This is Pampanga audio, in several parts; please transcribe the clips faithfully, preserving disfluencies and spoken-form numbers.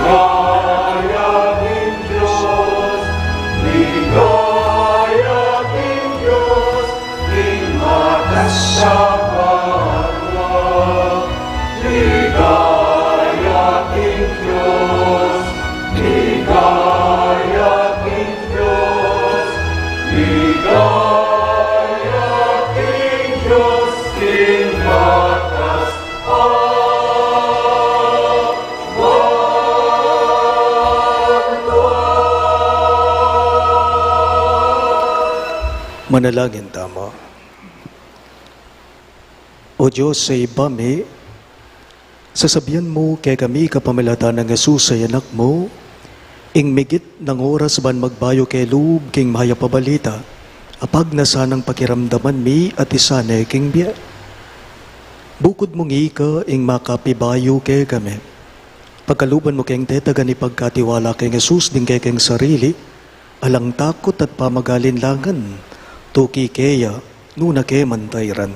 Ligaya king Dios, ligaya king Dios, king matas a banua. Ligaya king Dios, ligaya king Dios, ligaya king Dios, king matas a banua. Manalangin tamu. O Dios a Ibpa mi, sasabian mu kekami kapamilatan nang Jesus a Anak mu, ing migit nang oras ban magbayu ke lub king Mayap a Balita, a pagnasan nang pakiramdaman mi at isan ne king bie. Bukud mung ika ing makapibayu kekami. Pagkaluban mu keng tetagan ipagkatiwala keng Jesus ding kekeng sarili, alang takut at pamagalinlangan, tuki keya, nung kaya man tairan.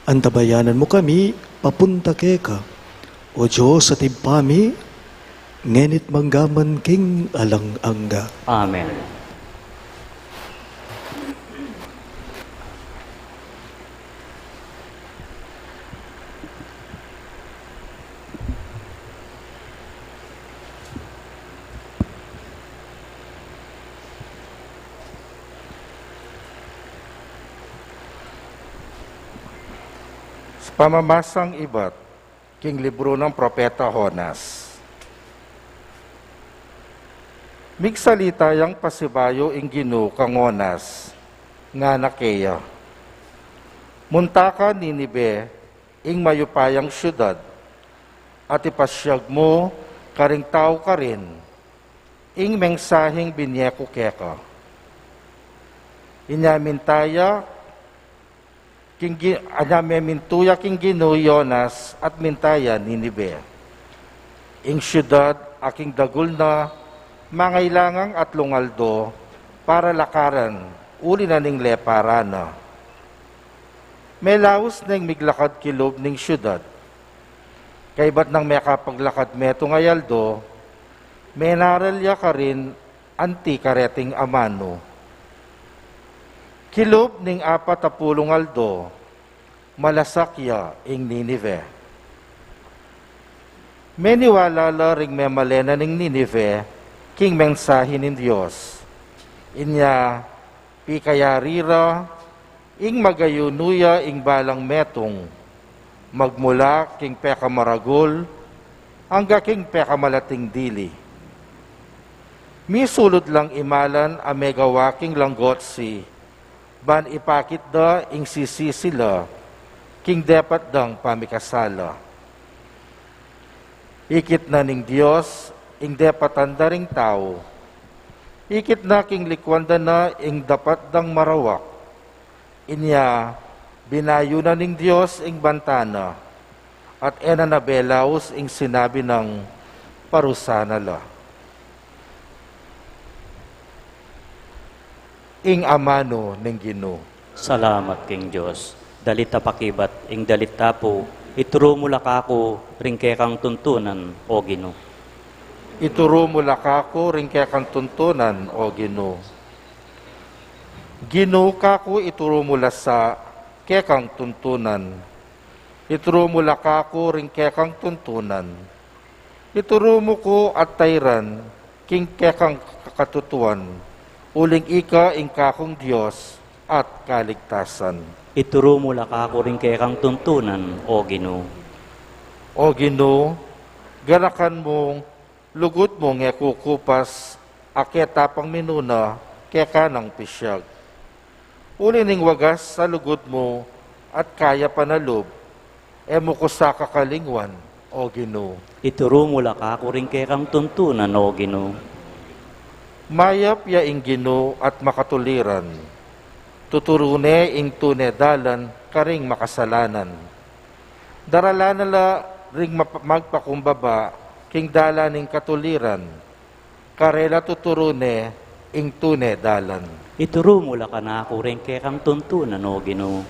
Antabayanan mu kami, papunta keka, O Dios at Ibpa mi, ngeni't manggaman king alang angga. Amen. Pamamasang ibat king libru nang propeta Jonas. Migsalita yang pasibayu ing Ginu kang Jonas, ngana keya, munta ka Ninive, ing mayupayang siudad, at ipasyag mu karing tau karin ing mensaheng binye ku keka. Inya minta ya king Gi-, inya memintu ya king Ginu i Jonas at minta ya Ninive, ing siudad a king dagul na mangailangang atlung aldo para lakaran uli na ning leparan na. Melaus neng miglakad kilub ning siudad. Kaybat nang mekapaglakad metung a aldo, menaral ya karin anti kareting amanu. Kilub ning apat a pulung aldo, malasak ya ing Ninive. Meniwala la ring memalen na ning Ninive king mensahe ning Dios. Inya pikayari ra ing magayunu ya ing balang metung, magmula king pekamaragul angga king pekamalating dili. Misulud lang imalan a megawa king langgotsi, ban ipakit da ing sisisi la king depat dang pamikasala. Ikit na ning Dios ing depatan da ring tau. Ikit na king likuan da na ing dapat dang marawak. Inya binayu na ning Dios ing banta na, at e na na belaus ing sinabi nang parusan na la. Ing amanu ning Ginu. Salamat king Dios. Dalit a pakibat ing dalit tapu, ituru mu la kaku ring kekang tuntunan, O Ginu. Ituru mu la kaku ring kekang tuntunan, O Ginu. Ginu, kaku ituru mu la sa kekang tuntunan. Ituru mu la kaku ring kekang tuntunan. Ituru mu ku at tairan king kekang katutuan, uling ika ing kakung Dios at kaligtasan. Ituru mu la kaku ring kekang tuntunan, O Ginu. O Ginu, garakan mung lugud mung e kukupas a ketapang minuna keka nang pisyag. Uli ning wagas a lugud mu at kaya panalub, e mu ku sa kakalingwan, O Ginu. Ituru mu la kaku ring kekang tuntunan, O Ginu. Mayap ya ing Ginu at makatuliran. Tuturu ne ing tune dalan karing makasalanan. Daralan na la ring map-, magpakumbaba king dalan ning katuliran. Karela tuturu ne ing tune dalan. Ituru mu la kanaku ring kekang tuntunan, O Ginu.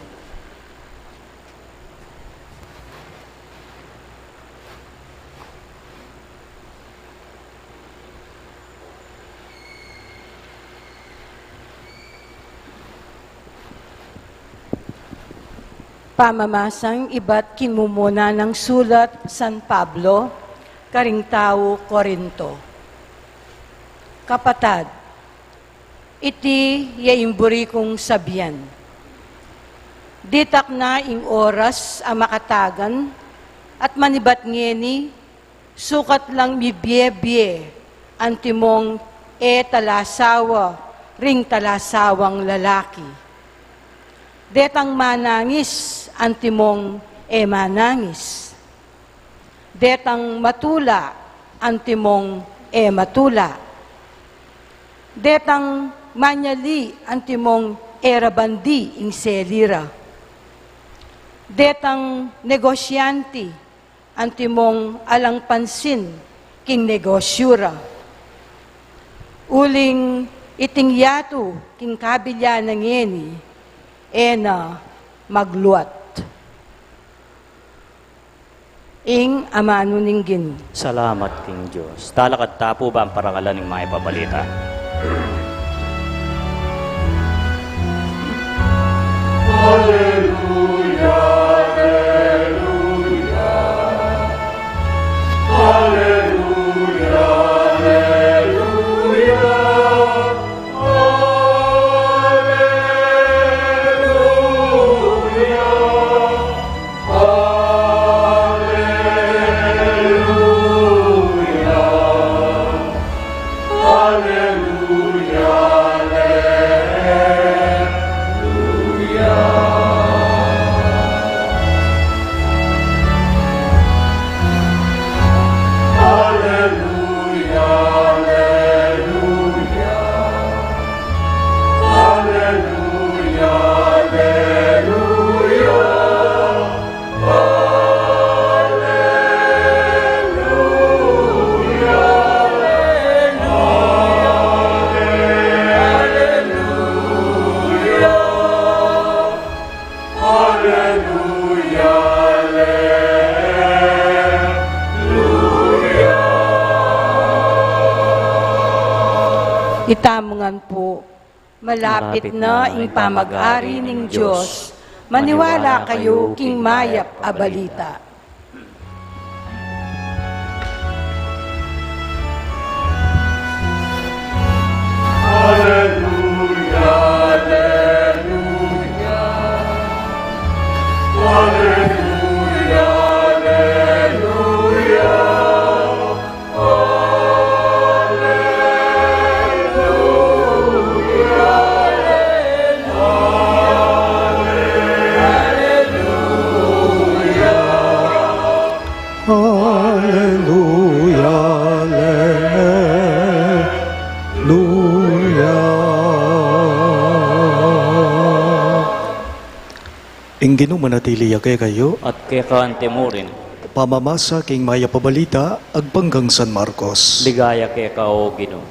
Pamamasang ibat king mumuna nang sulat San Pablo karing tau Corinto. Kapatad, iti ya ing buri kung sabian. Ditak na ing oras a makatagan, at manibat ngeni, sukat lang mibie-bie antimong e talasawa ring talasawang lalaki. Detang manangis antimong e manangis. Detang matula antimong e matula. Detang manyali antimong e ra bandi ing seli ra. Detang negosyante antimong alang pansin king negosyu ra. Uling iting yatu king kabilian na ngeni, e na magluat. Ing amanu ning Ginu. Salamat king Dios. Talakad ta pu ban parangalan ing mayap a balita. Aleluya, aleluya. Aleluya, aleluya. Aleluya. Aleluya. Aleluya. Aleluya, aleluya. Aleluya, aleluya. Aleluya, aleluya. Aleluya, aleluya. Itamu ngan pu, malapit na ing pamag-ari ning Dios. Maniwala kayu king mayap a balita. Aleluya, aleluya. Aleluya, aleluya. Aleluya, aleluya. Aleluya, aleluya. Ing Ginu manatili ya kekayu. At keka antimurin. Pamamasa king mayap a balita agpang kang San Marcos. Ligaya keka, O Ginu.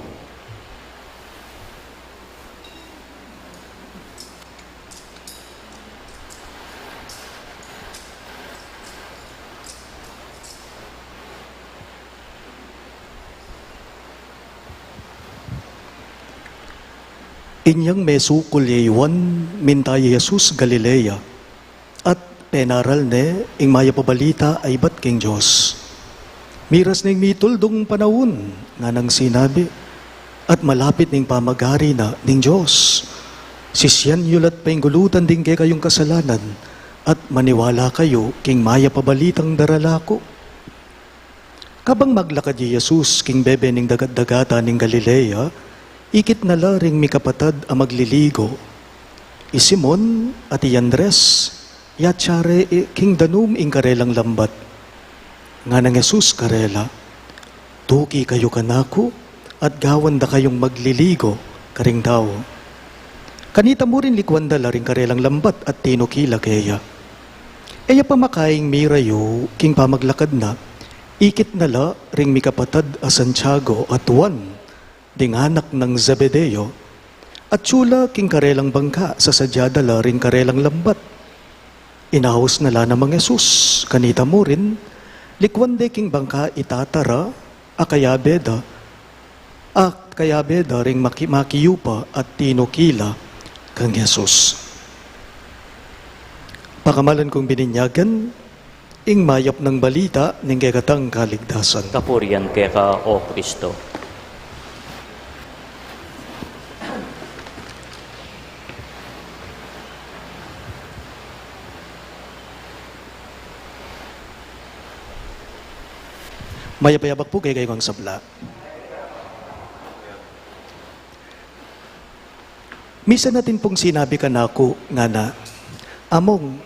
Inyang mesukul ya i Juan, minta ya i Jesus Galilea, at penaral ne ing mayap a balita a ibat king Dios. Miras neng mituldung panaun, nganang sinabi, at malapit ning pamag-ari na ning Dios. Sisian yu la't paingulutan ding kekayung kasalanan, at maniwala kayu king mayap a balitang darala ku. Kabang maglakad ya i Jesus king bebe ning dagat-dagatan ning Galilea, ikit na la ring mikapatad a magliligo, i Simon at i Andres, yatsa re king danum ing karelang lambat. Nganang Jesus karela, "Tuki kayu kanaku, at gawan da kayung magliligo karing tau." Kanita mu rin likuan da la ring karelang lambat at tinuki la keya. E ya pa makaing mirayu king pamaglakad na, ikit na la ring mikapatad a Santiago at Juan, ding anak nang Zebedeo, atsu la king karelang bangka, sasadya da la ring karelang lambat. Inaus na la na mang Jesus, kanita mu rin, likuan de king bangka i tata ra, a kayabe da, a kayabe da ring maki-, makiyu pa at tinuki la kang Jesus. Pakamalan kung bininyagan, ing mayap nang balita ning kekatang kaligtasan. Kapurian keka, O Kristo. Mayap a yabak pu kekayu ngan sabla. Misan atin pung sinabi kanaku, ngana, "Among,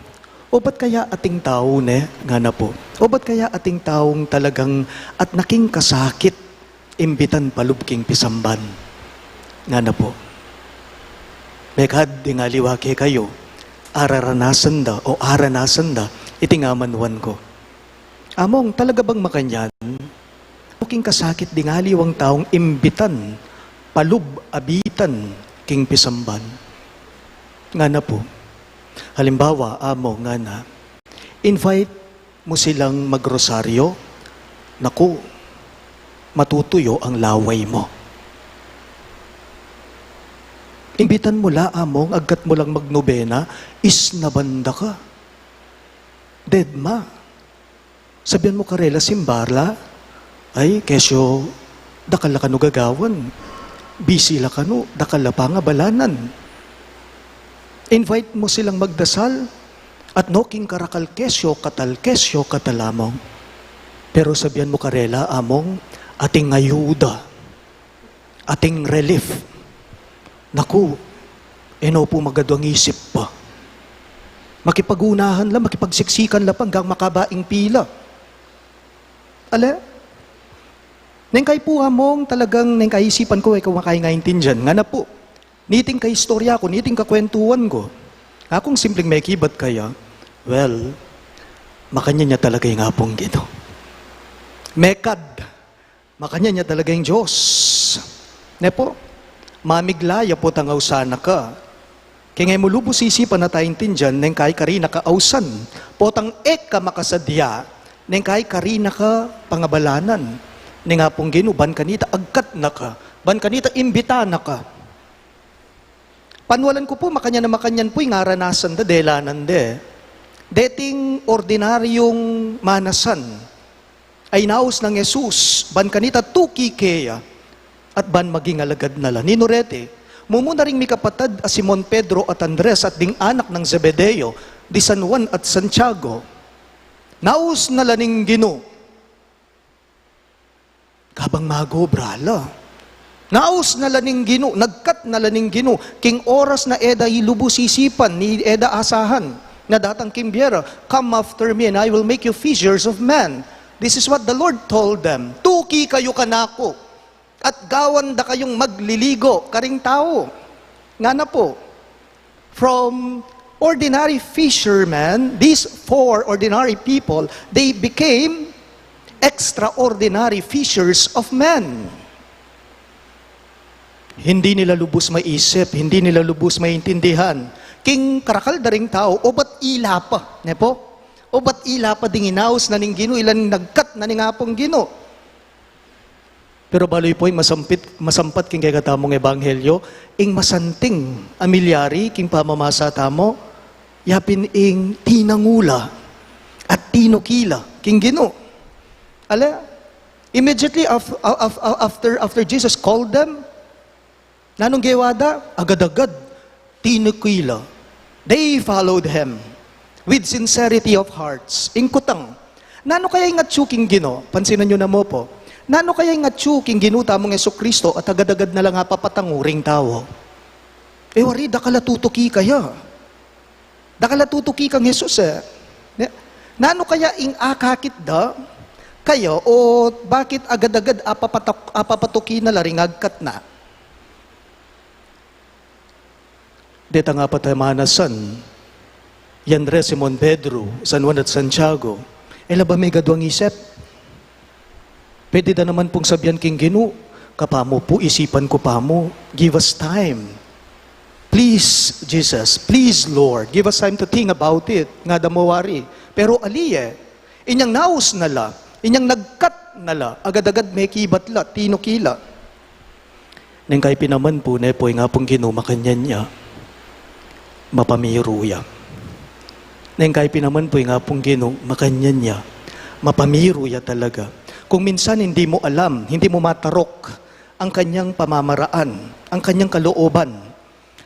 obat kaya ating tau ne?" ngana pu. "Obat kaya ating taung talagang at naking kasakit imbitan palub king pisamban?" ngana pu. Mekad ding aliwa kekayu, araranasan da o aranasan da iti ngamanuan ku. "Among, talaga bang makanyan? King kasakit ding aliwang taung imbitan palub abitan king pisamban?" ngana pu. "Halimbawa, Among," ngana, "invite mu silang magrosaryo, naku, matutuyo ang laway mu. Imbitan mu la, Among, agkat mu lang magnobena, isnaban da ka. Dedma. Sabian mu karela simba la, ay, kesyo dakal la kanu gagawan, busy la kanu, dakal la pangabalanan. Invite mu silang magdasal, at no king karakal kesyo katal, kesyo katal, Among. Pero sabian mu karela, Among, ating ayuda, ating relief. Naku, e no pu magadwang isip pa. Makipagunahan la, makipagsiksikan la pa, anggang makaba ing pila." Ale? Neng kayi pu, Among, talagang neng kaisipan ku, e ku makaintindian. Ngana pu, niting kaistorya ku, niting kakwentuan ku. Aku, simpleng mekibat kaya, well, makanyan ya talaga ing Apung Ginu. Mekad, makanyan ya talaga ing Dios. Ne pu, mamigla ya potang ausan na ka. King e mu lubus isipan at aintindian, neng kayi karina ka ausan. Potang e ka makasadya, neng kayi karina ka pangabalanan. Neng Apung Ginu, ban kanita agkat na ka, ban kanita imbita na ka. Panwalan ku pu, makanyan a makanyan pu ing aranasan da, delanan de. Deting ordinaryung manasan a inaus nang Jesus, ban kanita tuki keya, at ban maging alagad na la. Ninu reti? Mumuna ring mikapatad a Simon Pedro at Andres at ding anak nang Zebedeo, di San Juan at Santiago. Naus na la ning Ginu. Kabang magobra la, naus na la ning Ginu, nagkat na la ning Ginu, king oras na e da ilubus isipan, ni e da asahan, na datang king bie ra, "Come after me and I will make you fishers of men." This is what the Lord told them. "Tuki kayu kanaku, at gawan da kayung magliligo karing tau." Ngana pu, from ordinary fishermen, these four ordinary people, they became extraordinary fishers of men. Hindi nila lubus maisip, hindi nila lubus maintindihan. King karakal da ring tau, obat ila pa, ne pu? Obat ila pa ding inaus na ning Ginu, ilan nagkat na ning Apung Ginu. Pero balu yu pu ing masampit, masampat king kekatamung ebanghelyo, ing masanting a milyari king pamamasa tamu, yapin ing tinangu la at tinuki la king Ginu. Ale, immediately af-, af-, af-, after, after Jesus called them, nanung gewa da? Agad-agad tinuki la. They followed him with sincerity of hearts. Ing kutang, nanu kaya ing atsu king Ginu? Pansinan yu namu pu. Nanu kaya ing atsu king Ginu tamung Jesucristo at agad-agad na lang apapatangu ring tau? E wari, dakal a tutuki kaya. Dakal a tutuki kang Jesus, e. Ne? Nanu kaya ing akakit da kaya, o bakit agad-agad apapatak-, apapatuki na la ring agkat na? Detang apat a manasan, i Andres, Simon Pedro, San Juan at Santiago, e la ba megadwang isip? Pwede da naman pung sabian king Ginu, "Kapamu pu, isipan ku pamu, give us time. Please, Jesus, please, Lord, give us time to think about it." Ngana da mu wari. Pero ali e, inyang naus na la, inyang nagkat na la, agad-agad mekibat la, tinuki la. Neng kaypi naman pu, ne pu, ing Apung Ginu makanyan ya, mapamiru ya. Neng kay pin naman pu ing Apung Ginu, makanyan ya, mapamiru ya talaga. Kung minsan hindi mo alam, hindi mo matarok ang kanyang pamamaraan, ang kanyang kalooban.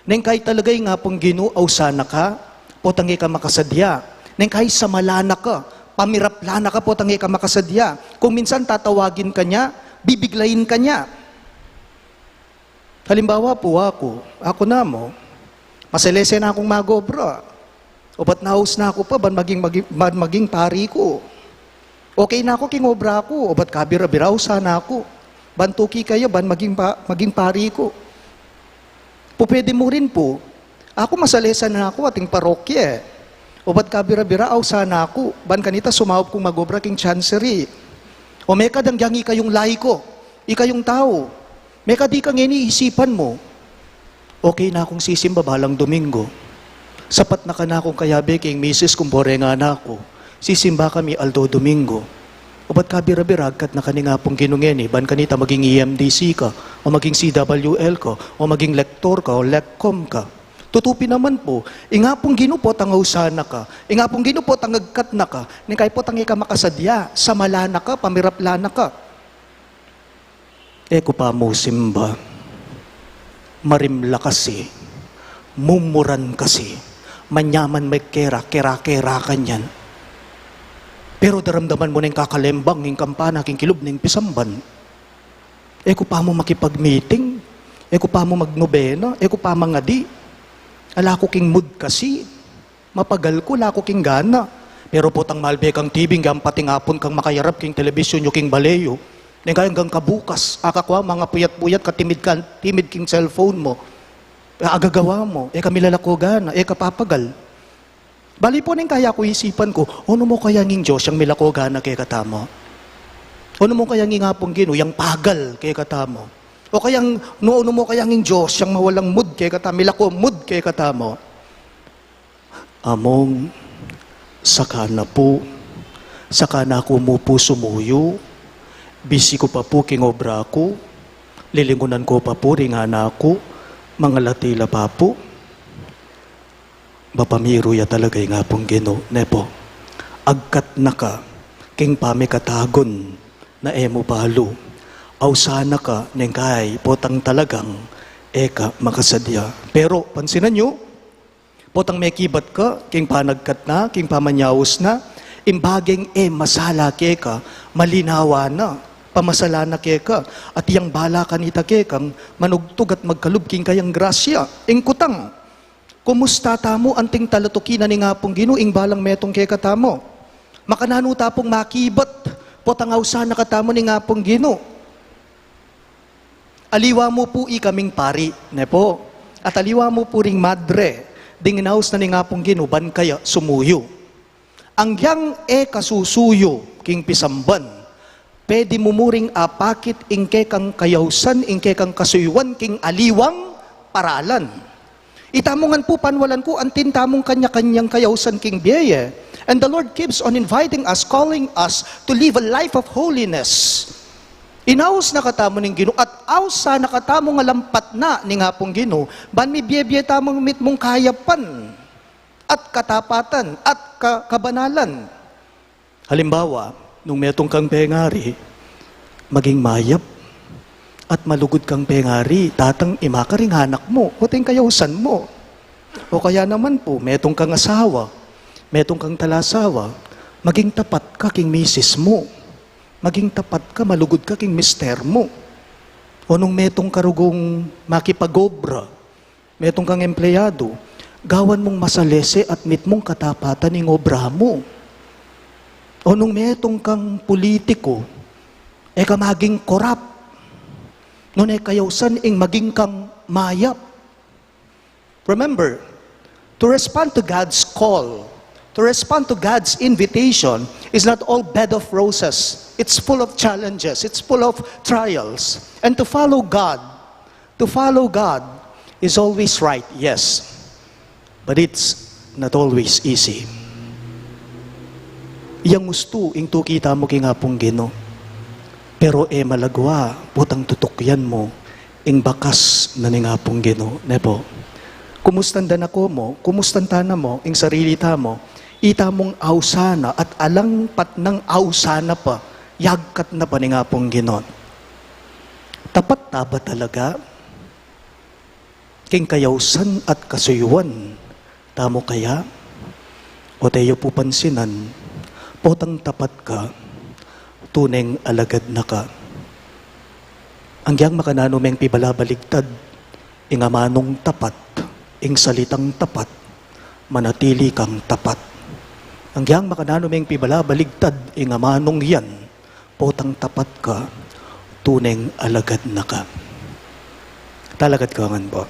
Neng kay talaga ing Apung Ginu, ausan na ka, potang e ka makasadya. Neng kay samala na ka, pamiraplan na ka, potang e ka makasadya. Kung minsan tatawagin ka niya, bibiglain ka niya. Halimbawa pu, aku, aku namu, masalese na kung mag-obra. Obat naus na ku pa, ban maging, maging, ban maging pari ku. Okay na ku king obra ku, obat kabira-bira, ausan na ku. Ban tuki kaya, ban maging pa-, maging pari ku. Pupwede mu rin pu, aku masalese na ku ating parokya e. Obat kabira-bira, ausan na ku. Ban kanita sumaup kung mag-obra king chancery. O mekad, anggiyang ikayung laiko, ikayung tau, mekad ika ngeni isipan mu, okay na kung sisimba balang Domingo. Sapat na kanakung kayabe king misis ku, pore ing anak ku, sisimba kami aldo Domingo. Obat kabira-bira, agkat na ka ning Apung Ginu ngeni, ban kanita maging E M D C ka, o maging C W L ka, o maging lektor ka, o lekkom ka. Tutu pin naman pu, ing Apung Ginu potang ausan na ka, ing Apung Ginu potang agkat na ka, neng kay potang e ka makasadya, samala na ka, pamiraplan na ka. E ku pa mu simba, marimla kasi, mumuran kasi, manyaman me kera, kera-kera kanyan. Pero daramdaman mu neng kakalembang ing kampana king kilub ning pisamban. E ku pa mu makipag-meeting, e ku pa mu magnobena, e ku pa mangadi. Ala ku king mood kasi, mapagal ku, ala ku king gana. Pero potang malbe kang T V, ngyang pating apun kang makayarap king telebisyon yu king bale yu. Neng kay anggang kabukas, akakwa, mangapuyat-puyat ka, timid ka, timid king cellphone mu. Agagawa mu, e ka milalako gana, e ka papagal. Bali pu neng kaya ku isipan ku, o nu mu kaya ing Dios yang milako gana kekatamu? O nu mu kaya ing Apung Ginu yang pagal kekatamu? O kaya, nu, o nu mu kaya ing Dios yang mawalang mood kekatamu, milako mood kekatamu? Among, saka na pu, saka na ku mu pu sumuyu, bisi ku pa pu king obra ku, lilingunan ku pa pu ring anak ku, mangalati la pa pu. Mapamiru ya talaga ing Apung Ginu, ne pu? Agkat na ka king pamikatagun na e mu balu. Ausan na ka neng kay potang talagang e ka makasadya. Pero pansinan yu, potang mekibat ka king panagkat na, king pamanyaus na, ing bageng e masala keka, malinawan na, pamasalan na keka, at yang bala kanita kekang manugtug at magkalub king kayang grasya. Ing kutang, kumusta tamu anting talatuki na ning Apung Ginu ing balang metung kekatamu? Makananu ta pung makibat potang ausan na katamu ning Apung Ginu? Aliwa mu pu ikaming pari, ne pu? At aliwa mu pu ring madre, ding inaus na ning Apung Ginu ban kaya sumuyu. Anggiyang e ka susuyu king pisamban, pwede mu mu ring apakit ing kekang kayausan, ing kekang kasuyuan king aliwang paralan. Itamu ngan pu, panwalan ku, antin tamung kanya-kanyang kayausan king bie. And the Lord keeps on inviting us, calling us to live a life of holiness. Inaus na katamu ning Ginu, at ausan na katamu nga lampatnan ning Apung Ginu, ban mibie-bie tamung mitmung kayapan at katapatan at ka-, kabanalan. Halimbawa, nung metung kang pengari, maging mayap at malugud kang pengari, tatang ima ka ring anak mu, o ting kayausan mu. O kaya naman pu, metung kang asawa, metung kang talasawa, maging tapat ka king misis mu. Maging tapat ka, malugud ka king mister mu. O nung metung ka rugung makipag-obra, metung kang empleyadu, gawan mung masalese at mitmung katapatan ing obra mu. O nung metung kang pulitiku, e ka maging korap. Nune kayausan ing maging kang mayap. Remember, to respond to God's call, to respond to God's invitation is not all bed of roses. It's full of challenges. It's full of trials. And to follow God, to follow God is always right, yes. But it's not always easy. Yang ustu ing tuki tamu king Apung Ginu. Pero e malagwa potang tutukyan mu ing bakas na ning Apung Ginu, ne pu? Kumustan da na ko mu, kumustan tana mu ing sarili tamu, Ita mung ausan na at alang patnang ausan na pa, yagkat na pa ning Apung Ginu. Tapat ta ba talaga king kayausan at kasuyuan tamu kaya? O te yu pu pansinan, potang tapat ka, tuneng alagad na ka. Agyang makananu meng pibalabaligtad ing amanung tapat, ing salitang tapat, manatili kang tapat. Agyang makananu meng pibalabaligtad ing amanung yan, potang tapat ka, tuneng alagad na ka. Talakad ka ngan pu.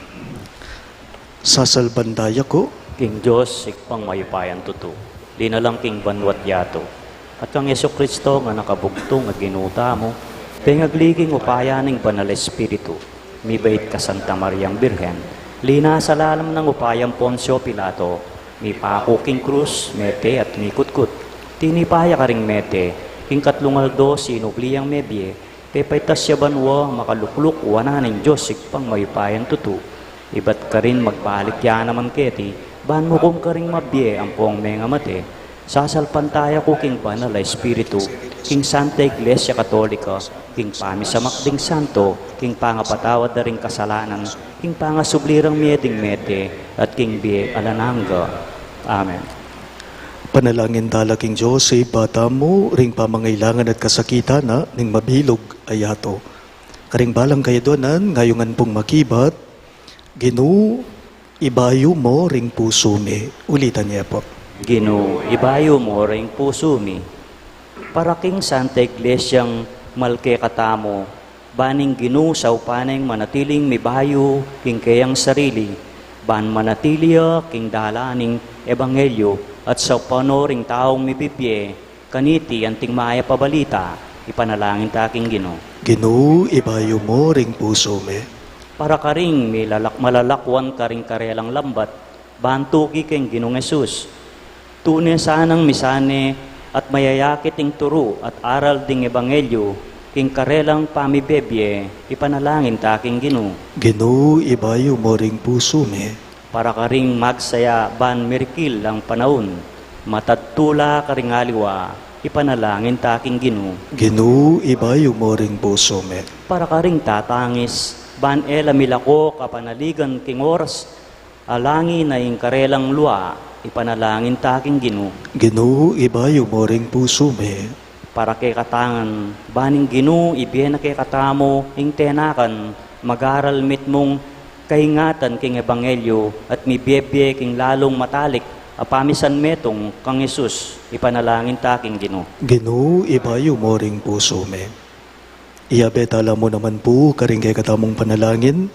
Sasalpantaya ku king Dios, Ibpang mayupayang tutu, linalang king banua't yatu, at kang Jesucristo a anak a bugtung a Ginu tamu, pengagli king upaya ning Banal a Espiritu, mibait kang Santa Mariang Birhen, linasa lalam ning upayang Poncio Pilato, mipaku king krus, mete at mikutkut. Tinipa ya karing mete, king katlung aldo sinubli yang mebie, pepaitas ya banua, makalukluk wanan ning Dios Ibpang mayupayang tutu. Ibat karin magbalik ya naman keti, ban mukum karing mabie ampong mengamate. Sasalpantaya ku king Banal a Espiritu, king Santa Iglesia Katolika, king pamisamak ding santo, king pangapatawad da ring kasalanan, king pangasubli rang mie ding mete, at king bie alang angga. Amen. Panalangin tala king Dios, Ibpa tamu, ring pamangailangan at kasakitan na ning mabilug a yatu. Karing balang kayadwanan, ngayungan pung makibat, Ginu, ibayu mo ring pusu mi. Ulitan ye pu. Ginu, ibayu mo ring pusu mi. Para king Santa Iglesiang mal kekatamu, ban ing Ginu saupan neng manatiling mibayu king keyang sarili, ban manatili ya king dalan ning ebanghelyu at saupan no ring taung mibibie kaniti anting mayap a balita, ipanalangin ta king Ginu. Ginu, ibayu mo ring pusu mi. Para karing milalak-, malalakwan karing karelang lambat, ban tuki king Ginung Jesus. Tune sanang misane at mayayakit ing turu at aral ding ebanghelyu, king karelang pamibebie, ipanalangin ta king Ginu. Ginu, ibayu mo ring pusu mi. Para karing magsaya ban mirikil ang panaun, matadtu la karing aliwa, ipanalangin ta king Ginu. Ginu, ibayu mo ring pusu mi. Para karing tatangis, ban e la milako kapanaligan king oras a langi na ing karelang lua, ipanalangin ta king Ginu. Ginu, ibayu mo ring pusu mi. Para kekatang ngan, ban ing Ginu ibie na kekatamu ing tenakan, mag-aral mitmung kaingatan king ebanghelyu, at mibie-bie king lalung matalik a pamisanmetung kang Jesus, ipanalangin ta king Ginu. Ginu, ibayu mo ring pusu mi. Iyabe tala mu naman pu karing kekatamung panalangin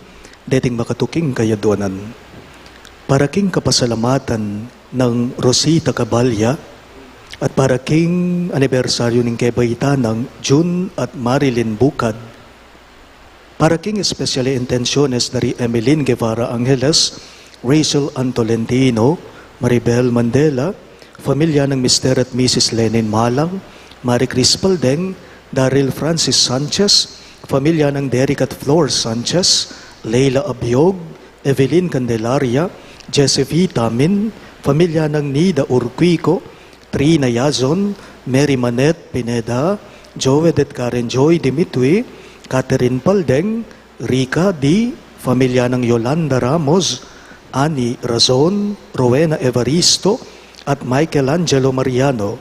deting makatuking kayadwanan. Para king kapasalamatan nang Rosita Cabalya at para king anibersaryu ning kebaitan nang Jun at Marilyn Bukad, para king especial a intenciones dari Emeline Guevara Angeles, Rachel An Tolentino, Maribel Mandela, familia nang Mister at Missus Lenin Malang, Marie Chris Paldeng, Daryl Francis Sanchez, familia nang Derek at Flor Sanchez, Leila Abiog, Evelyn Candelaria, Jesse V Tamin, familia nang Nida Urquico, Trina Yazon, Mary Manette Pineda, Joed at Karen Joy Dimitui, Catherine Paldeng, Rica D, familia nang Yolanda Ramos, Annie Razon, Rowena Evaristo, at Michelangelo Mariano.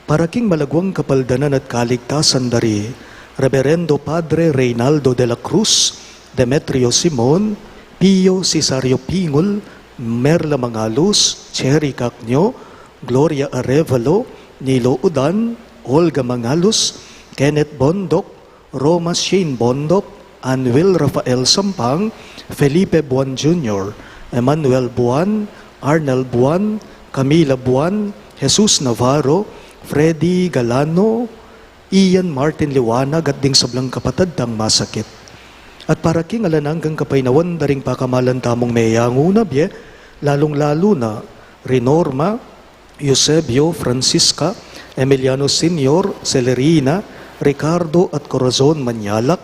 Para king malagwang kapaldanan at kaligtasan dari Reverendo Padre Reynaldo de la Cruz, Demetrio Simon, Pio Cesario Pingul, Merla Mangalus, Cherry Cacño, Gloria Arevalo, Nilo Udan, Olga Mangalus, Kenneth Bondoc, Roma Shane Bondoc, Anwil Rafael Sampang, Felipe Buan Junior, Emmanuel Buan, Arnel Buan, Camila Buan, Jesus Navarro, Freddy Galano, Ian Martin Liwanag, at ding sablang kapatad tang masakit. At para king alang anggang kapaynawan da ring pakamalan tamung meyangu na bie, lalung-lalu na Rinorma, Eusebio, Francisca, Emiliano Senior, Celerina, Ricardo at Corazon Manyalak,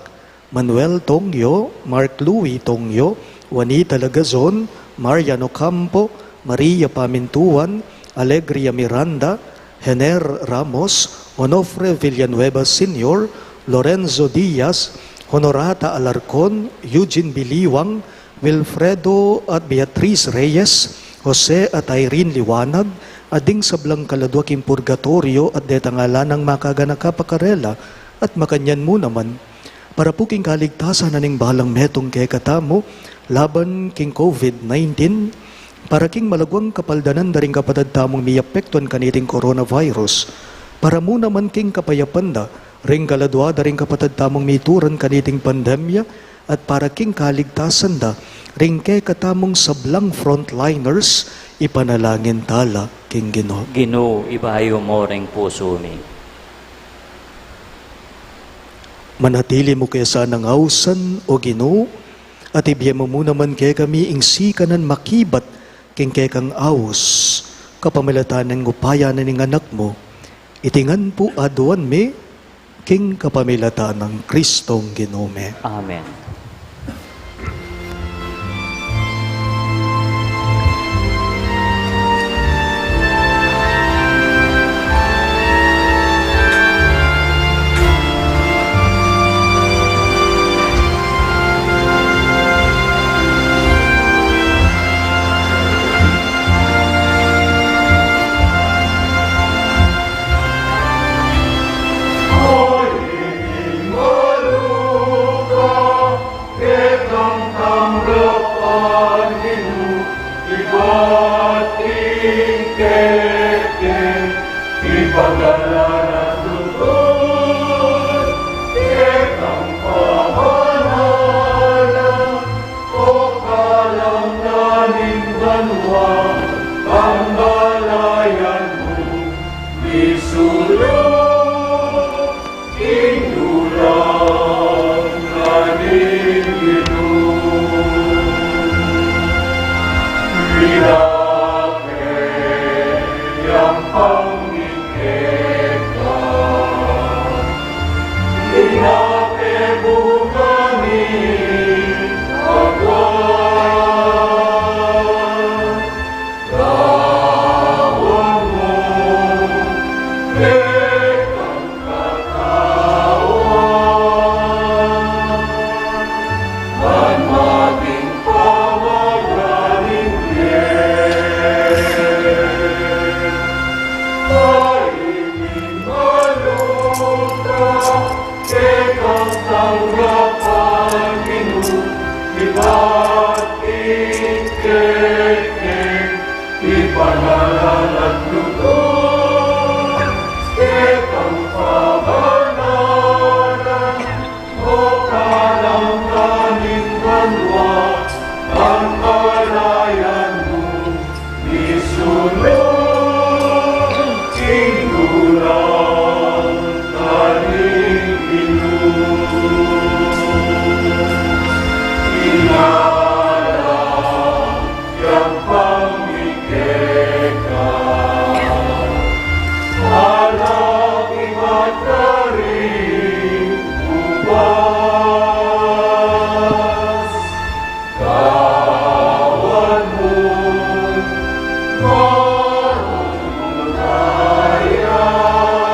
Manuel Tongyo, Mark Louis Tongyo, Juanita Lagazon, Marian Ocampo, Maria Pamintuan, Alegria Miranda, Hener Ramos, Onofre Villanueva Senior, Lorenzo Diaz, Honorata Alarcon, Eugene Biliwang, Wilfredo at Beatriz Reyes, Jose at Irene Liwanag, at ding sablang kaladua king purgatoryo at detang ala nang makaganaka pa karela, at makanyan mu naman. Para pu king kaligtasan na ning balang metung kekatamu laban king COVID nineteen, para king malaguang kapaldanan da ring kapatad tamung miapektuan kaniting coronavirus, para mu naman king kapayapan da ring kaladua da ring kapatad tamung mituran kaniting pandemya, at para king kaligtasan da ring kekatamung sablang frontliners, ipanalangin tala king Ginu. Ginu, ibayu mu ring pusu mi. Manatili mu ke sanang ausan, O Ginu, at ibie mu mu naman kekami ing sikanan makibat king kekang aus, kapamilatan ning upaya na ning Anak mu. Iti ngan pu aduan mi king kapamilatan nang Kristong Ginu mi. Amen.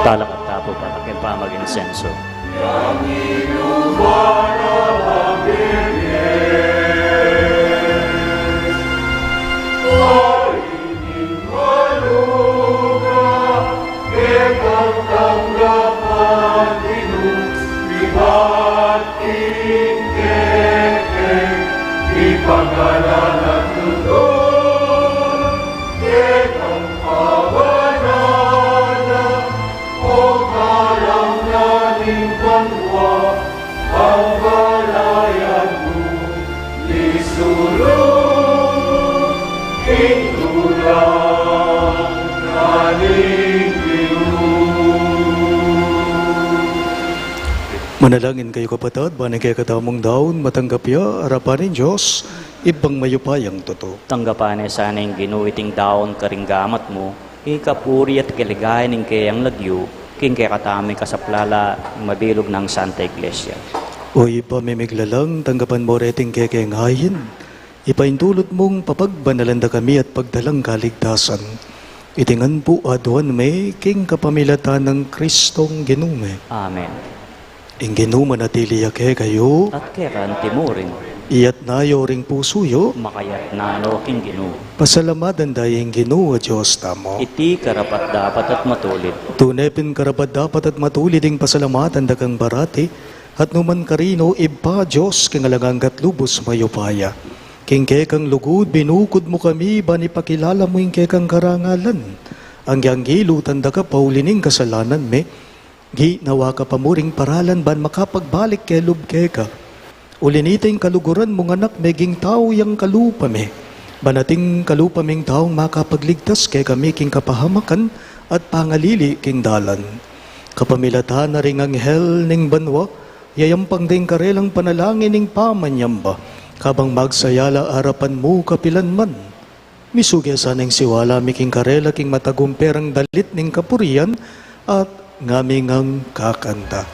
Talakad ta pu para king pamag-insenso. Manalangin kayu, kapatad, ban ing kekatamung daun matanggap ya arapan ning Dios, Ibpang mayupayang tutu. Tanggapan ne sana ning Ginu iting daun karing gamat mu, king kapurian at kaligayan ning keyang lagyu, king kekatamung kasaplalan, mabilug nang Santa Iglesia. O Ibpa ming miglalang, tanggapan mu reting kekeng ain, ipaintulud mung papagbanalan da kami at pagdalang kaligtasan. Iti ngan pu aduan mi king kapamilatan nang Kristong Ginu mi. Amen. Ing Ginu manatili ya kekayu. At keka antimurin. Iyatna yu ring pusu yu. Makayatna no king Ginu. Pasalamatan da ing Ginu a Dios tamu. Iti karapat-dapat at matulid. Tune pin karapat-dapat at matulid ing pasalamatan da kang parati, at numan karino, Ibpa, Dios king alang angga at lubus mayupaya. King kekang lugud binukud mu kami ban ipakilala mu ing kekang karangalan. Anggi-anggi lutan da ka pauli ning kasalanan mi, ginawa ka pa mu ring paralan ban makapagbalik kelub keka. Uli nita ing kaluguran mung Anak meging tau yang kalupa mi, ban ating kalupa ming taung makapagligtas kekami king kapahamakan at pangalili king dalan. Kapamilatan na ring anghel ning banua, yayampang ding karelang panalangin ning pamanyamba, kabang magsaya la arapan mu kapilan man. Misuge sana ing siwala mi king karela king matagumpe rang dalit ning kapurian, at ngami ngang kakanta.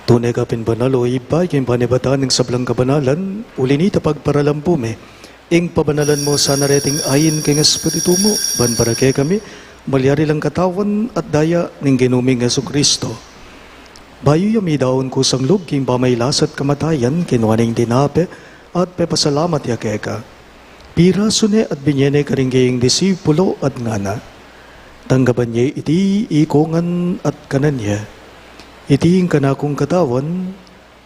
Tune ka pin banal, o Ibpa, king panibatan ning sablang kabanalan, uli nita pagparalan pu mi ing pabanalan mu sana reting ain king Espiritu mu, ban para kekami malyari lang katawan at daya ning Ginu ming Jesucristo. Bayu ya midaun kusang lub king pamailas at kamatayan, kinua ne ing tinape at pepasalamat ya keka. Pirasu ne at binye ne karing kayang disipulo at ngana, "Tanggapan ye iti ikongan at kanan ye. Iti ing kanakung katawan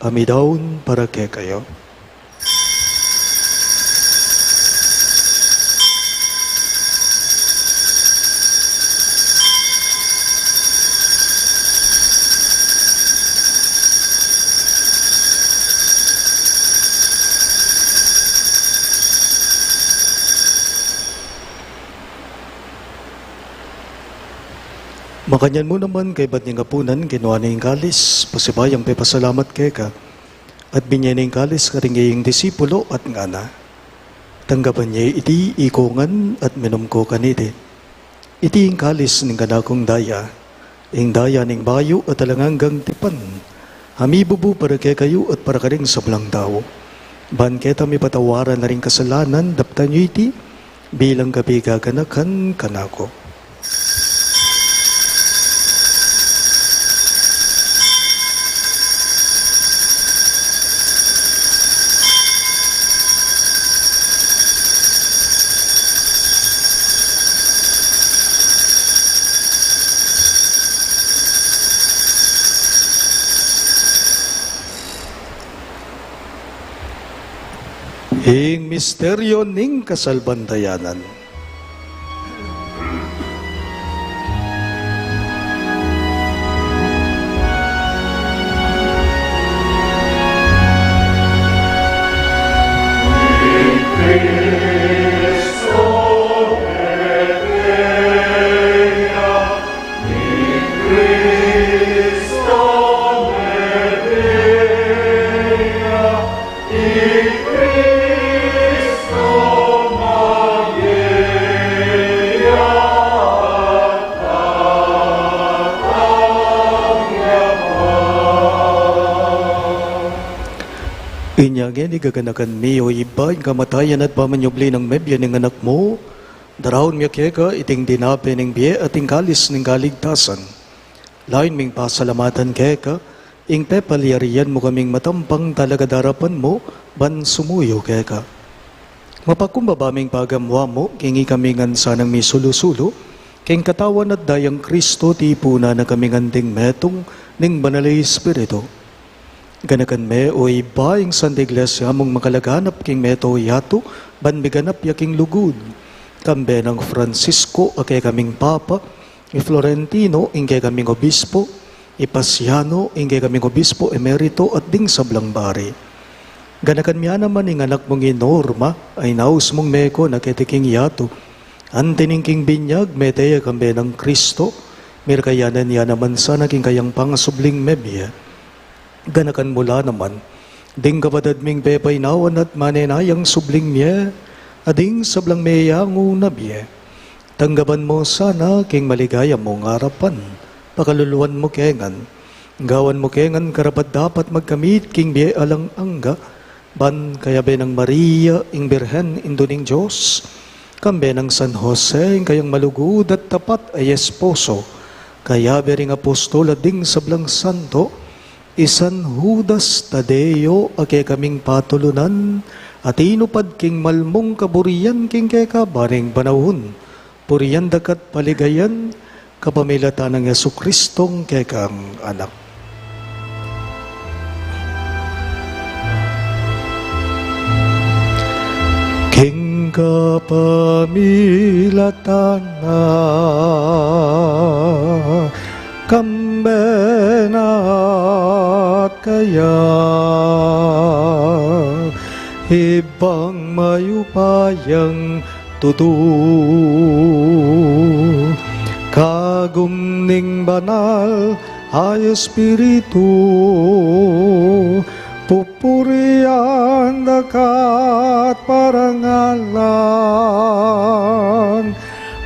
a midaun para kekayu." Makanyan mu naman kaybat ning apunan, kinua ne ing kalis, pasibayu yang pepasalamat keka, at binye ne ing kalis karing kayang disipulo at ngana, "Tanggapan ye iti ikongan at minum ko kaniti. Iti ing kalis ning kanakung daya, ing daya ning bayu at alang anggang tipan, a mibubu para kekayu at para karing sablang tau. Ban keta mipatawaran la ring kasalanan, daptan yu iti bilang kapigaganakan kanaku." Ing misteryo ning kasalpantayanan. Inya ngeni, gaganakan mi, o Ibpa, ing kamatayan at pamanyubli nang mebie ning Anak mu, daraun mi keka iting tinape ning bie at ing kalis ning kaligtasan. Lain ming pasalamatan keka ing pepalyarian mu kaming matampang talakad king arapan mu ban sumuyu keka. Mapakumbaba ming pagamuan mu king ikami ngan sanang misulu-sulu king katawan at dayang Kristo, tipunan na kaming anting metung ning Banal a Espiritu. Ganakan me, o Ibpa, ing Santa Iglesia mung makalaganap king mabilug a yatu ban miganap ya king lugud. Kambe nang Francisco a kekaming Papa, i Florentino ing kekaming Obispo, i Pasiano ing kekaming Obispo Emerito at ding sablang pari. Ganakan mu ya naman ing anak mung i Norma a inaus mung meko na keti king yatu. Anti ning king binyag mete ya kambe nang Kristo, mirakayanan ya naman sana king kayang pangasubling mebie. Ganakan mu la naman ding kapatad ming pepainawan at manenayang subling mie, at ding sablang meyangu na bie. Tanggapan mu sana king maligaya mung arapan, pakaluluan mu ke ngan, gawan mu ke ngan karapat-dapat magkamit king bie alang angga, ban kayabe nang Maria ing Birhen, Indu ning Dios, kambe nang San Jose ing kayang malugud at tapat a esposo, kayabe ring apostol at ding sablang santo, i San Judas Tadeo a kekaming patulunan, a tinupad king malmung kaburian king kekaban ning panaun. Purian da ka at paligayan kapamilatan nang Jesucristong kekang Anak. King kapamilatan na, kambe na at kaya, Ibpang mayupayang tutu, kagum ning Banal a Espiritu, pupurian da ka at parangalan,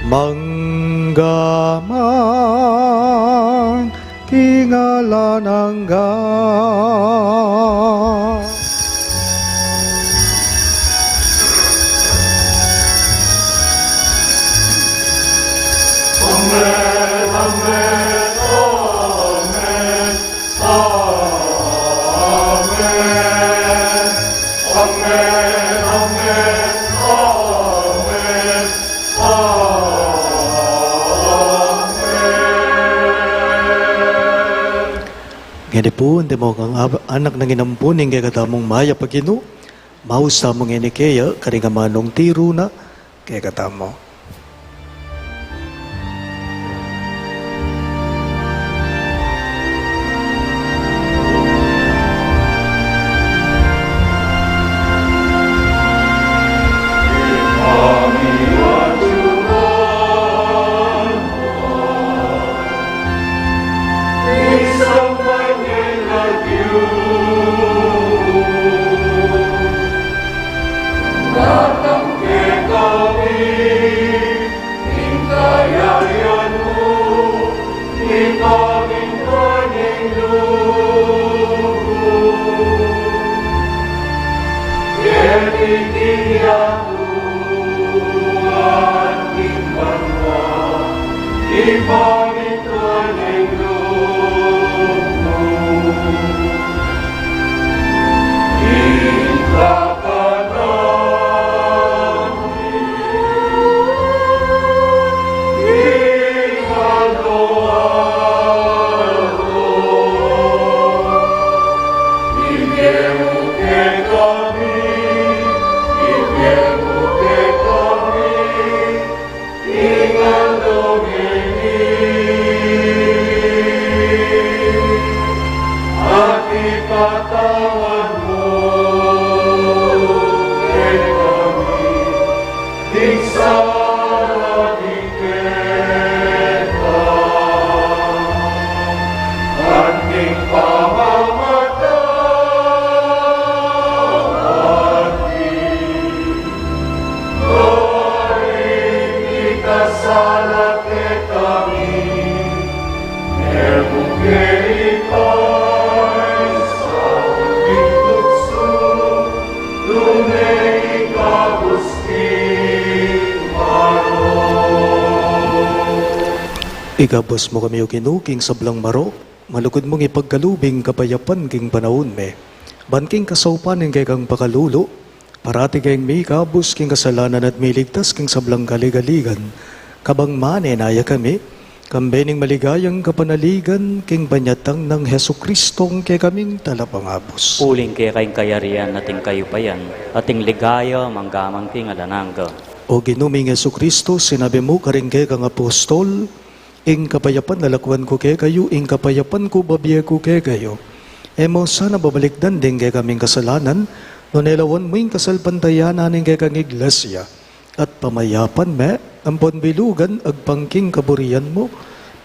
mangga man king alang angga. Amen, amen, amen, amen, amen, amen, amen. Ngeni pu, antimo kang ab-, anak nang inampun ing kekatamung mayap a Ginu, maus tamu ngeni keya karing amanung tiru na kekatamu. Datang kekami ing kayarian mu, ing pamintuan ning lub mu. Keti king yatu anti king banua, ing pamintuan ning lub mu. Ing kakanan mi king aldo-aldo, ibie mu kekami, ibie mu kekami, king aldo ngeni, at ipatawad mu kekami ding sala mi keka, anti ing pamamatawad mi karing mikasala kekami, e mu ke ipaisaul king tuksu, Ikabus mu kami, O Ginu, king sablang marok, malugud mung ipagkalub ing kapayapan king panaun mi. Ban king kasaupan ning kekang pakalulu, parati kaming mikabus king kasalanan at miligtas king sablang kaligaligan. Kabang manenaya kami, kambe ning maligayang kapanaligan king panyatang nang Jesucristo a kekaming Talapangabus. Uling keka ing kayarian at ing kayupayan, at ing ligaya manggaman king alang angga. O Ginu ming Jesucristo, sinabi mu karing kekang apostol, ing kapayapan lalakwan ku kekayu, ing kapayapan ku babie ku kekayu. E mu sana babalikdan ding kekaming kasalanan, nune lawan mu ing kasalpantayanan ning kekang Iglesia, at pamayapan me ampon bilugan agpang king kaburian mu,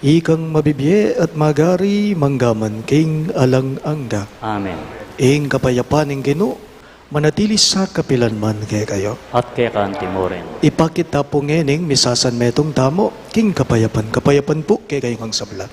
ikang mabibie at magari manggaman king alang angga. Amen. Ing kapayapan ning Ginu manatili sa kapilan man kekayu. At keka anti mu rin. Ipakit ta pu ngening misasan metung tamu king kapayapan. Kapayapan pu kekayu ngang sabla.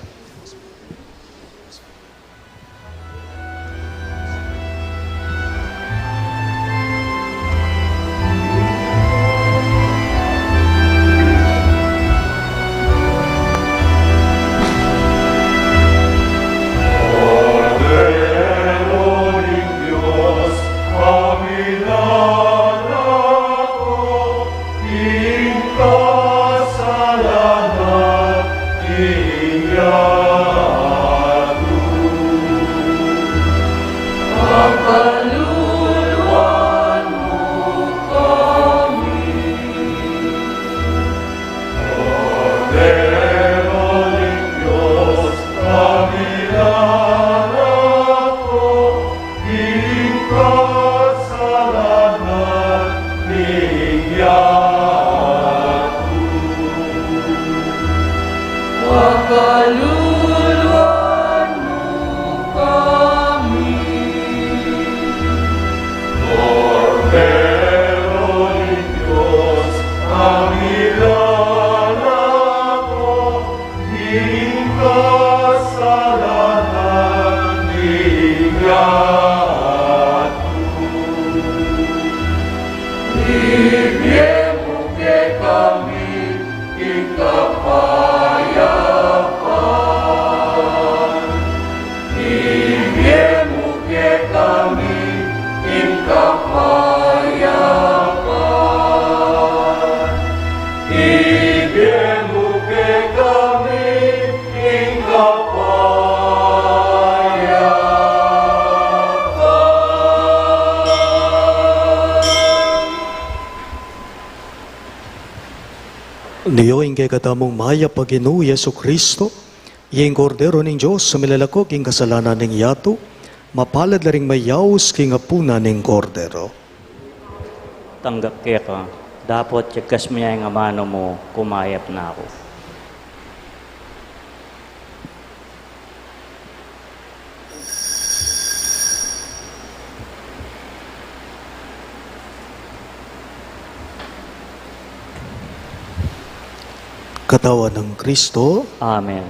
Pakaluluan mu kami. Kordero ning Dios, a milalako king kasalanan ning yatu. Ibie mu kekami ing kapayapan. Ibie mu kekami ing kapayapan. Ibie mu kekami ing kapayapan. Nuyu ing kekatamung mayap a Ginu Jesucristo, ing Kordero ning Dios a milalako king kasalanan ning yatu, mapalad la ring mayaus king apunan ning Kordero. Tanggap keka, dapot yagkas mu ya ing amanu mu, kumayap na ku. Katawan nang Kristo. Amen.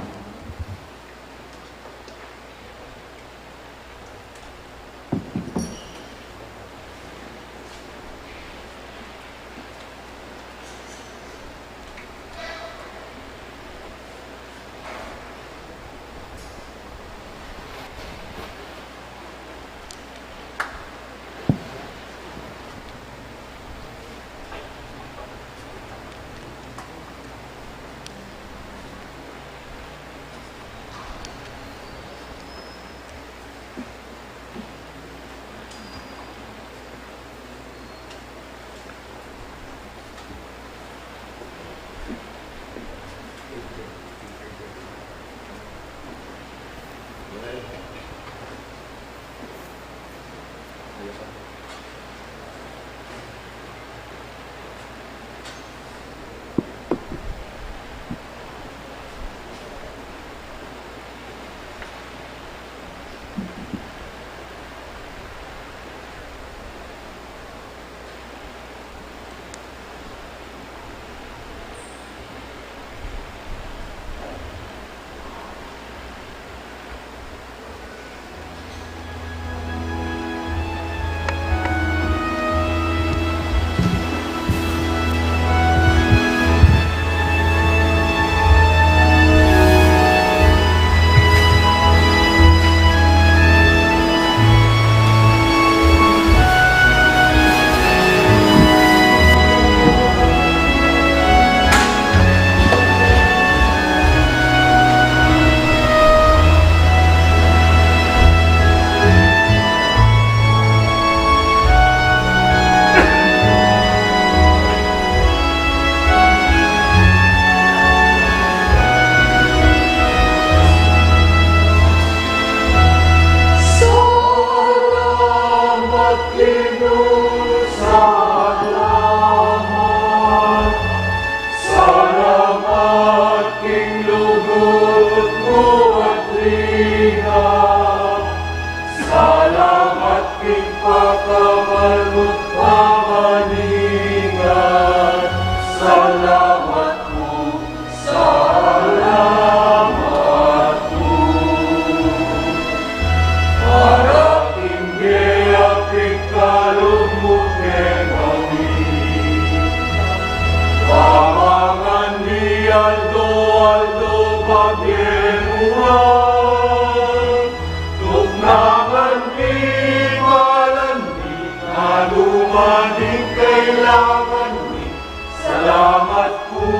Salamat pu,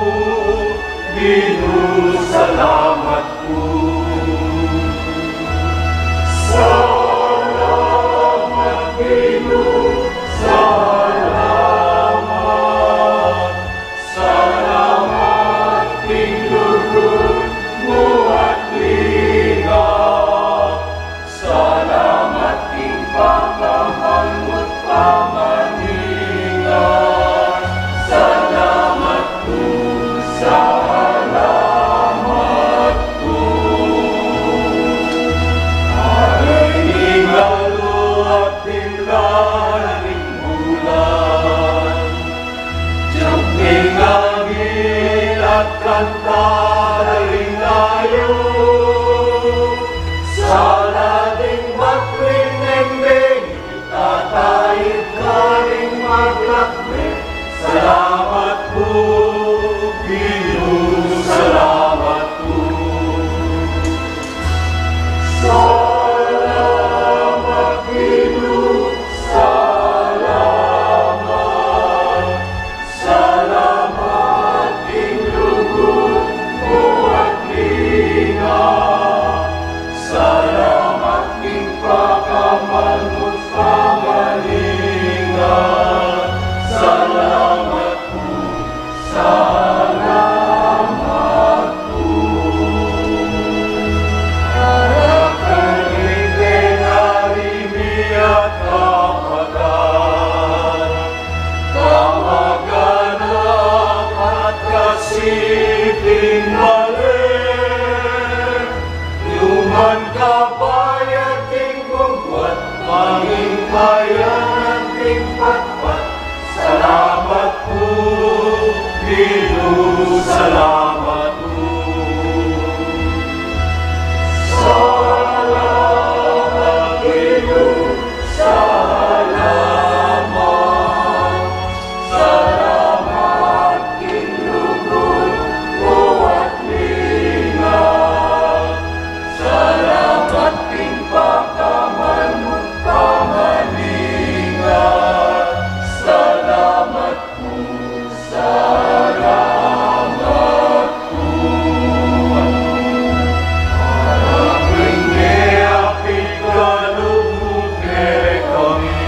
Ginu, salamat pu. Salamat, Ginu, salamat. Salamat king lugud mu at linga. Salamat king pakamanut pamaninga. Salamat pu, salamat pu. Ari ning alu at dimlan ning bulan. Jang ing angin at kanta da ring dayu. Sala ding bakling neng bengi, tatait karing maglakbe. Salamat pu, Ginu, salamat pu. Salamat, Ginu, salamat. Salamat king lugud mu at linga. Salamat king pakamanut pamaninga. Salamat pu, salamat pu. Arakal ning penari mi at kapagan, kamag-anak at kasiting male, numan kabayad king bugwat, manging payanan king patpat. Salamat pu, Ginu, salamat pu. Salamat, Ginu, salamat. Salamat king lugud mu at linga. Salamat king pakamanut pamaninga. Salamat pu, salamat pu. Arakal ning kalub mu kekami.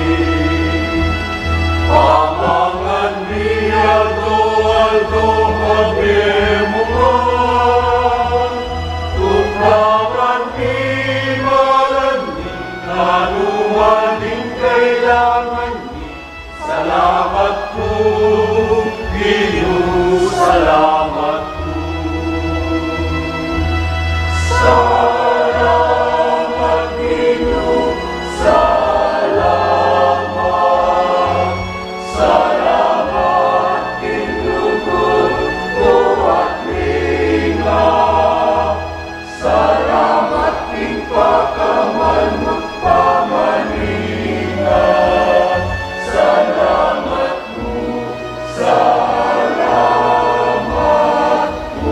Pamangan mi aldo-aldo, kabie mu man. Tukdangan mi malan ning nanu man ing kailangan mi. Salamat pu, Ginu, salamat pu. Salamat, Ginu, salamat. Salamat king lugud mu at linga. Salamat king pakamanut pamaninga. Salamat pu, salamat pu.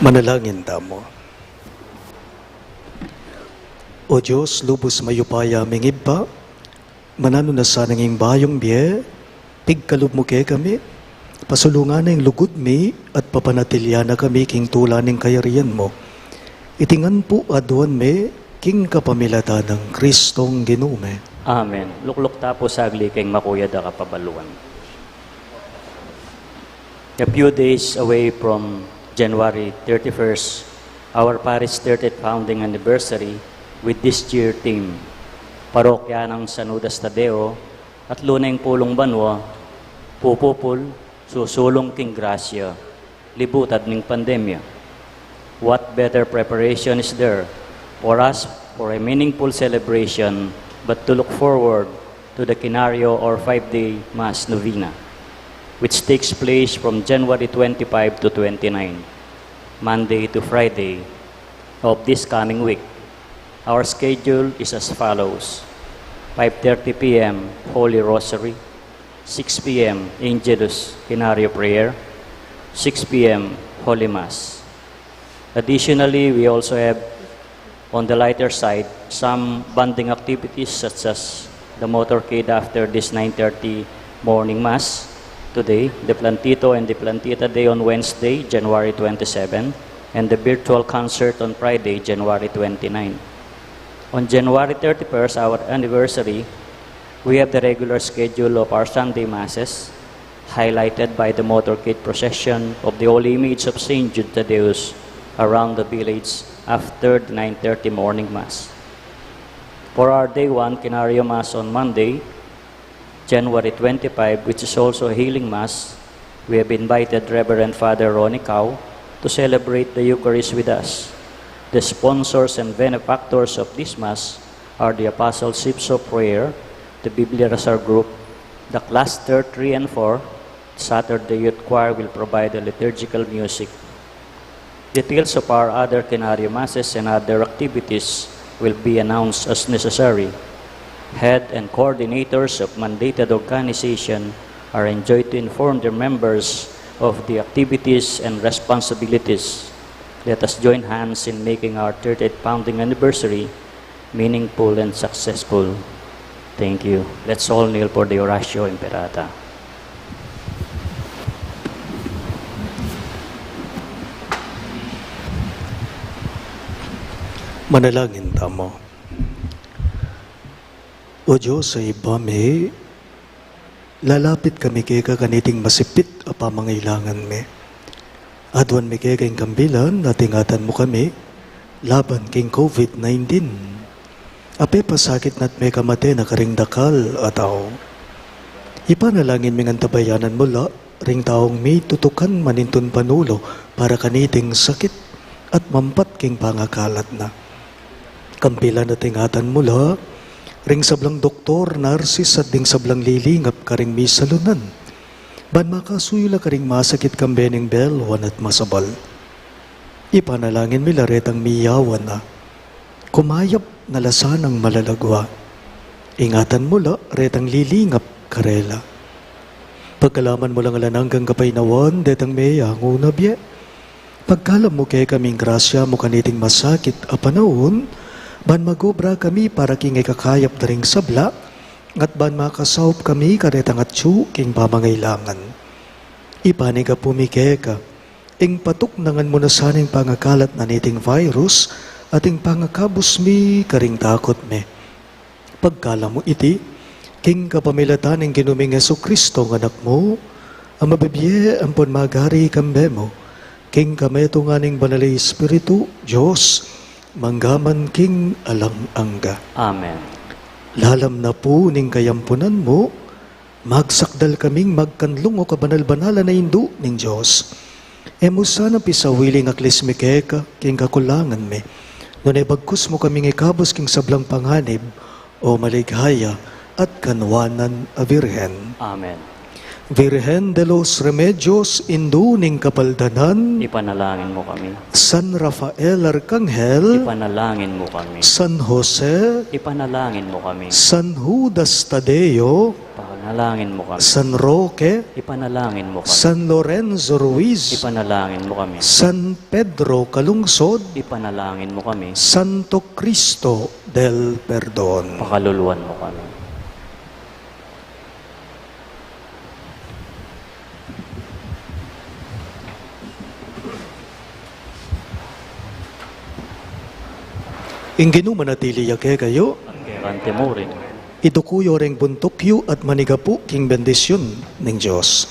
Manalangin tamu. O Dios, lubus mayupaya ming Ibpa, mananu na sana ning bayung bie, pigkalub mu kekami, pasulungan na ing lugud mi at papanatilian na kami king tula ning kayarian mu. Iti ngan pu aduan mi king kapamilatan nang Kristong Ginu mi. Amen. Lukluk ta pu sagli king makuyad a kapabaluan. A few days away from January thirty-first, our parish thirtieth founding anniversary, with this year theme, Parokya nang San Judas Tadeo, atlu na ing pulung banua, pupupul, susulung king grasya, libutad ning pandemya. What better preparation is there for us for a meaningful celebration but to look forward to the Kinario or five-day Mass novena, which takes place from January twenty-five to twenty-nine, Monday to Friday of this coming week? Our schedule is as follows: five thirty p m, Holy Rosary, six p m, Angelus Kinario Prayer, six p m, Holy Mass. Additionally, we also have, on the lighter side, some bonding activities such as the motorcade after this nine thirty morning Mass today, the Plantito and the Plantita Day on Wednesday, January twenty-seven, and the virtual concert on Friday, January twenty-nine. On January thirty-first, our anniversary, we have the regular schedule of our Sunday Masses, highlighted by the motorcade procession of the Holy Image of Saint Jude Thaddeus around the village after the nine thirty morning Mass. For our day one Kinario Mass on Monday, January twenty-five, which is also a healing Mass, we have invited Reverend Father Ronnie Cao to celebrate the Eucharist with us. The sponsors and benefactors of this Mass are the Apostle Ships of Prayer, the Biblia Rasar Group, the Cluster three and four. Saturday Youth Choir will provide the liturgical music. Details of our other Kinario Masses and other activities will be announced as necessary. Head and coordinators of mandated organization are enjoined to inform their members of the activities and responsibilities. Let us join hands in making our thirtieth founding anniversary meaningful and successful. Thank you. Let's all kneel for the Oratio Imperata. Manalangin tamu. O Dios a Ibpa mi, lalapit kami keka kaniting masipit a pamangailangan mi. Aduan mi keka ing kambilan at ingatan mu kami laban king COVID nineteen a pepasakit na't mekamate na karing dakal a tau. Ipanalangin ming antabayanan mu la ring taung mitutukan manintun panulu para kaniting sakit at mampat king pangakalat na. Kambilan at ingatan mu la ring sablang doktor, narsis at ding sablang lilingap karing misalunan, ban makasuyu la karing masakit kambe ning belwan at masabal. Ipanalangin mi la retang miyawan na kumayap na la sanang malalagwa. Ingatan mu la retang lilingap karela. Pagkalaman mu lang alang anggang kapaynawan detang meyangu na bie. Pagkalam mu kekami ing grasya mu kaniting masakit a panaun, ban magobra kami para king ikakayap da ring sabla, at ban makasaup kami karetang atyu king pamangailangan. Ipanigapu mi keka ing patuknangan mu na sana ing pangakalat na niting virus at ing pangakabus mi karing takut mi. Pagkalam mu iti king kapamilatan ning Ginu ming Jesucristo a Anak mu, a mabibie ampon magari kambe mu, king kametungan ning Banal a Espiritu, Dios, mangga man king alang angga. Amen. Lalam na pu ning kayampunan mu, magsakdal kaming magkanlung, o kabanal-banalan a Indu ning Dios. E mu sana pisawili ing aklis mi keka king kakulangan mi, nune bagkus mu kaming ikabus king sablang panganib, o maligaya at kanwanan a Virgen. Amen. Virgen de los Remedios, Indu ning Kapaldanan. Ipanalangin mu kami. San Rafael Arkanghel. Ipanalangin mu kami. San Jose. Ipanalangin mu kami. San Judas Tadeo. Ipanalangin mu kami. San Roque. Ipanalangin mu kami. San Lorenzo Ruiz. Ipanalangin mu kami. San Pedro Calungsod. Ipanalangin mu kami. Santo Cristo del Perdon. Pakaluluan mu kami. Ing Ginu manatili ya kekayu. At keka mu rin. Iduku yu ring buntuk yu at manigapu king bendisyun ning Dios.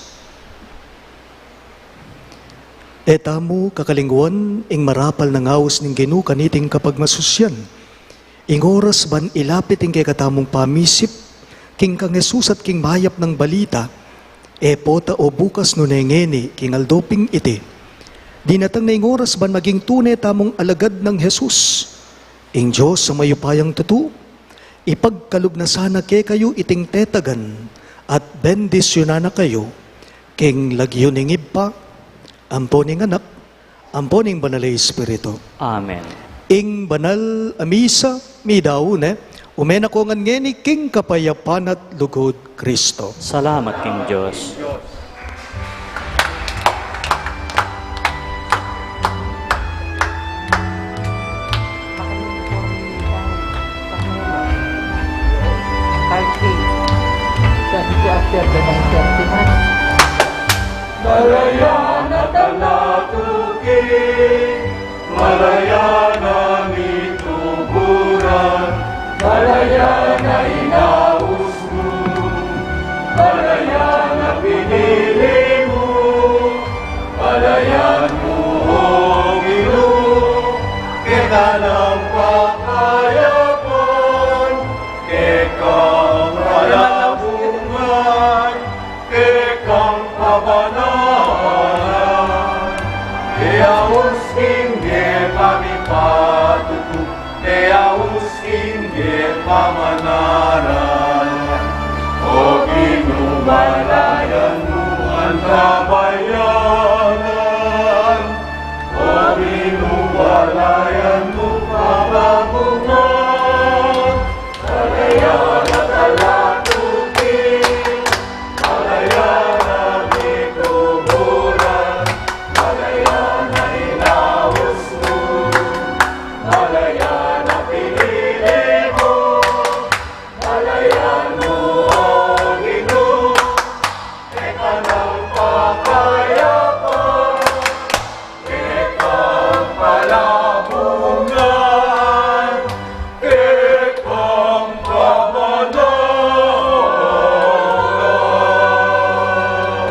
E tamu kakalingwan ing marapal nang aus ning Ginu kaniting kapagmasusyan. Ing oras ban ilapit ing kekatamung pamisip king kang Jesus at king mayap nang balita, e pota o bukas nune ngeni king aldo pin iti. Dinatang na ing oras ban maging tune tamung alagad nang Jesus. Ing Dios a mayupayang tutu, ipagkalub na sana kekayu iting tetagan at bendisyunan na kayu king lagyu ning Ibpa, ampo ning Anak, ampo ning Banal a Espiritu. Amen. Ing banal a misa, midaun ne, ume na ko ngan ngeni king kapayapan at lugud Kristo. Salamat king Dios. Malaya na talatuki, malaya na mituburan, malaya na inaus mu, malaya na pinili mu, malaya mu, o Ginu, keka nang pakayapan, keka nang palabungan, keka nang kabanalan, e aus king e pamipatutu, e aus king e pamanaran. O Ginu, malayan mu ang kabayanan. O Ginu,